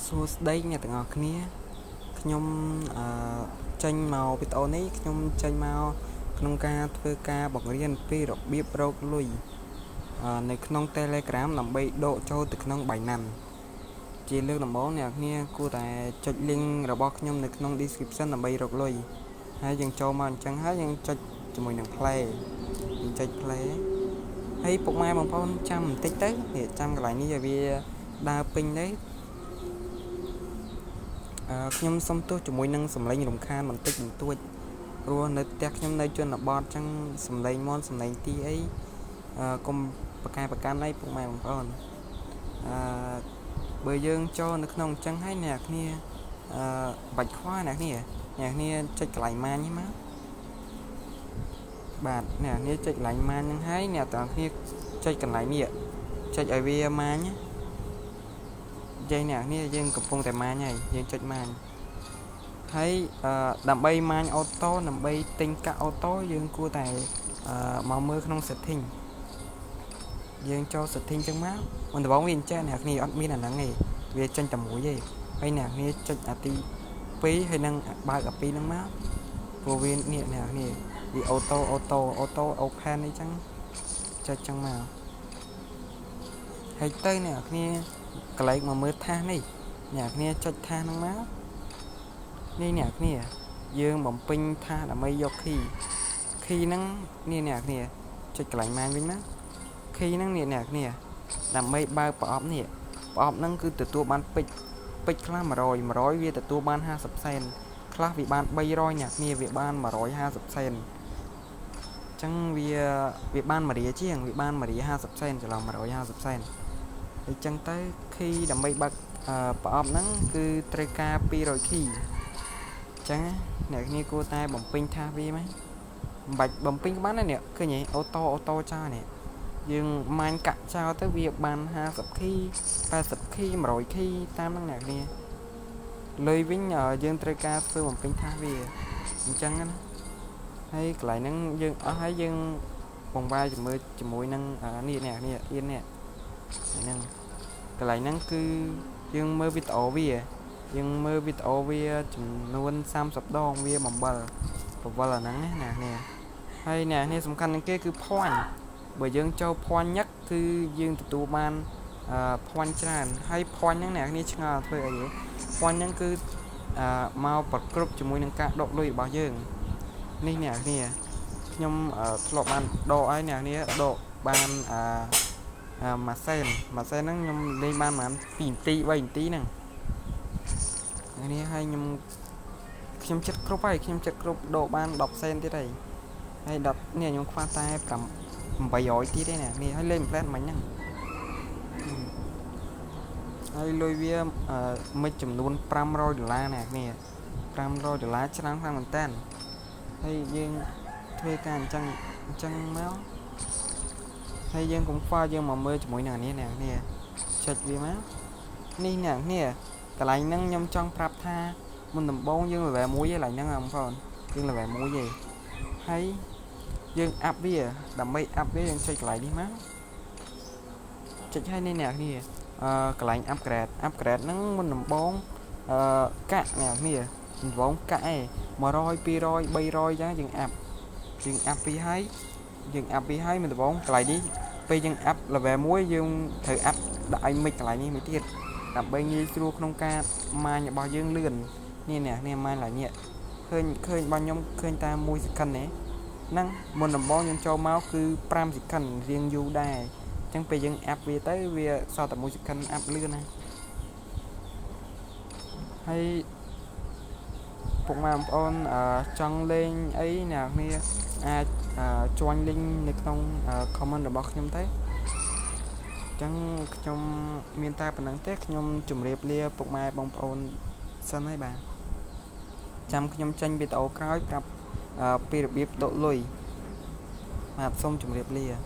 សួស្តីអ្នកទាំងអស់គ្នាខ្ញុំអឺចេញមកវីដេអូនេះខ្ញុំចេញមកក្នុងការធ្វើការបង្រៀនពីរបៀបរកលុយនៅក្នុង Telegram ដើម្បីដកចូលទៅក្នុង Binance ជាលើកដំបូងអ្នកគ្នាគួរតែចុច link របស់ខ្ញុំនៅក្នុង description ដើម្បីរកលុយហើយយើងចូលមកអញ្ចឹងហើយយើងចុចជាមួយនឹង play យើងចុច play ហើយពុកម៉ែបងប្អូនចាំបន្តិចទៅនេះចាំកន្លែងនេះឲ្យវាដើរពេញទៅអឺខ្ញុំសុំទោសជាមួយនឹងសំឡេងរំខានបន្តិចបន្តួចព្រោះនៅផ្ទះខ្ញុំនៅជនបទអញ្ចឹងសំឡេងមន់សំឡេងទីអីអឺកុំប្រកែប្រកាន់អីពុកម៉ែបងប្អូនអឺបើយើងចូលនៅក្នុងអញ្ចឹងហើយអ្នកគ្នាអឺបាច់ខ្វល់អ្នកគ្នាអ្នកគ្នាចុចកន្លែង mine នេះមកបាទអ្នកគ្នាចុចកន្លែង mine ហ្នឹងហើយអ្នកទាំងគ្នាចុចកន្លែងនេះចុចឲ្យវា mine និយាយអ្នកនេះយើងកំពុងតែ mine ហើយយើងចុច mine ហើយអឺដើម្បី mine auto ដើម្បីទិញកាក់ auto យើងគួរតែអឺមកមើលក្នុង setting យើងចូល setting ចឹងមកមុនដំបូងវាអញ្ចឹងអ្នកគ្នាអត់មានអាហ្នឹងទេវាចេញតែមួយទេហើយអ្នកគ្នាចុចអាទី2ហើយនឹងបើកអា2ហ្នឹងមកព្រោះវានេះអ្នកគ្នាវា auto auto auto open អីចឹងចុចចឹងមកហើយទៅអ្នកគ្នាកន្លែងមកមើល task នេះអ្នកគ្នាចុច task ហ្នឹងមកនេះអ្នកគ្នាយើងបំពេញ task ដើម្បីយក key key ហ្នឹងនេះអ្នកគ្នាចុចកន្លែង mine វិញណា key ហ្នឹងនេះអ្នកគ្នាដើម្បីបើកប្រអប់នេះប្រអប់ហ្នឹងគឺទទួលបានពេជ្រពេជ្រខ្លះ100 100វាទទួលបាន50សេនខ្លះវាបាន300អ្នកគ្នាវាបាន150សេនអញ្ចឹងវាវាបាន1រៀលជាងវាបាន1រៀល50សេនច្រឡំ150សេនអញ្ចឹងទៅ key ដើម្បីបើកប្រអប់ហ្នឹងគឺត្រូវការ200 key អញ្ចឹងអ្នកគ្នាគួរតែបំពេញ task វាមកមិនបាច់បំពេញក៏បានដែរនេះឃើញទេ auto auto ចោលនេះយើង mine កាក់ចោលទៅវាបាន50 key 80 key 100 key តាមហ្នឹងអ្នកគ្នាលុយវិញយើងត្រូវការធ្វើបំពេញ task វាអញ្ចឹងណាហើយកន្លែងហ្នឹងយើងអស់ហើយយើងបង្វែរជាមួយជាមួយនឹងនេះអ្នកនេះអៀននេះហ្នឹងកន្លែងហ្នឹងគឺយើងមើលវីដេអូវាយើងមើលវីដេអូវាចំនួន30ដងវាបំបិលបវលអាហ្នឹងណាអ្នកនេះហើយអ្នកនេះសំខាន់ជាងគេគឺ point បើយើងចូល point ញឹកគឺយើងទទួលបានអឺ point ច្រើនហើយ point ហ្នឹងអ្នកនេះឆ្ងល់ធ្វើអីទេ point ហ្នឹងគឺអឺមកប្រគ្រប់ជាមួយនឹងការដកលុយរបស់យើងនេះអ្នកនេះខ្ញុំធ្លាប់បានដកហើយអ្នកនេះដកបានអឺមួយសែនមួយសែនហ្នឹងខ្ញុំលេងបានប្រហែល2នាទី3នាទីហ្នឹងនេះហើយខ្ញុំខ្ញុំចិត្តគ្រប់ហើយខ្ញុំចិត្តគ្រប់ដកបាន10សេនទៀតហើយហើយ10នេះខ្ញុំខ្វះតែ800ទៀតទេណានេះហើយលេងផ្លែតមិញហ្នឹងហើយលុយវាមិនចំនួន500ដុល្លារណាគ្នា500ដុល្លារច្រើនខ្លាំងមែនតើហើយយើងធ្វើការអញ្ចឹងអញ្ចឹងមកហើយយើងកុំខ្វល់យើងមកមើលជាមួយនឹងអានេះអ្នកនេះចុចវាមកនេះអ្នកនេះកន្លែងហ្នឹងខ្ញុំចង់ប្រាប់ថាមុនដំបូងយើង level 1ឯកន្លែងហ្នឹងបងប្អូនយើង level 1ឯងហើយយើង up វាដើម្បី up វាយើងចុចកន្លែងនេះមកចុចឲ្យនេះអ្នកនេះអឺកន្លែង upgrade upgrade ហ្នឹងមុនដំបូងអឺកាក់អ្នកនេះដំបូងកាក់ឯង100 200 300ចឹងយើង up យើង up ពីហើយយើង up ពីហើយមុនដំបូងកន្លែងនេះពេលយើង up level 1យើងត្រូវ up ដាក់ឲ្យមិនកន្លែងនេះមួយទៀតដើម្បីងាយស្រួលក្នុងការ mine របស់យើងលឿននេះអ្នកនេះ mine ឡើយនេះឃើញឃើញរបស់ខ្ញុំឃើញតែ1 second ទេហ្នឹងមុនដំបូងយើងចូលមកគឺ5 second រៀងយូរដែរអញ្ចឹងពេលយើង up វាទៅវាសល់តែ1 second up លឿនណាហើយពុកម៉ែបងប្អូនចង់លេងអីអ្នកគ្នាអាច join link នៅក្នុង comment របស់ខ្ញុំទៅអញ្ចឹងខ្ញុំមានតែប៉ុណ្្នឹងទេខ្ញុំជម្រាបលាពុកម៉ែបងប្អូនសិនហើយបាទចាំខ្ញុំចេញវីដេអូក្រោយប្រាប់ពីរបៀបដកលុយបាទសូមជម្រាបលា។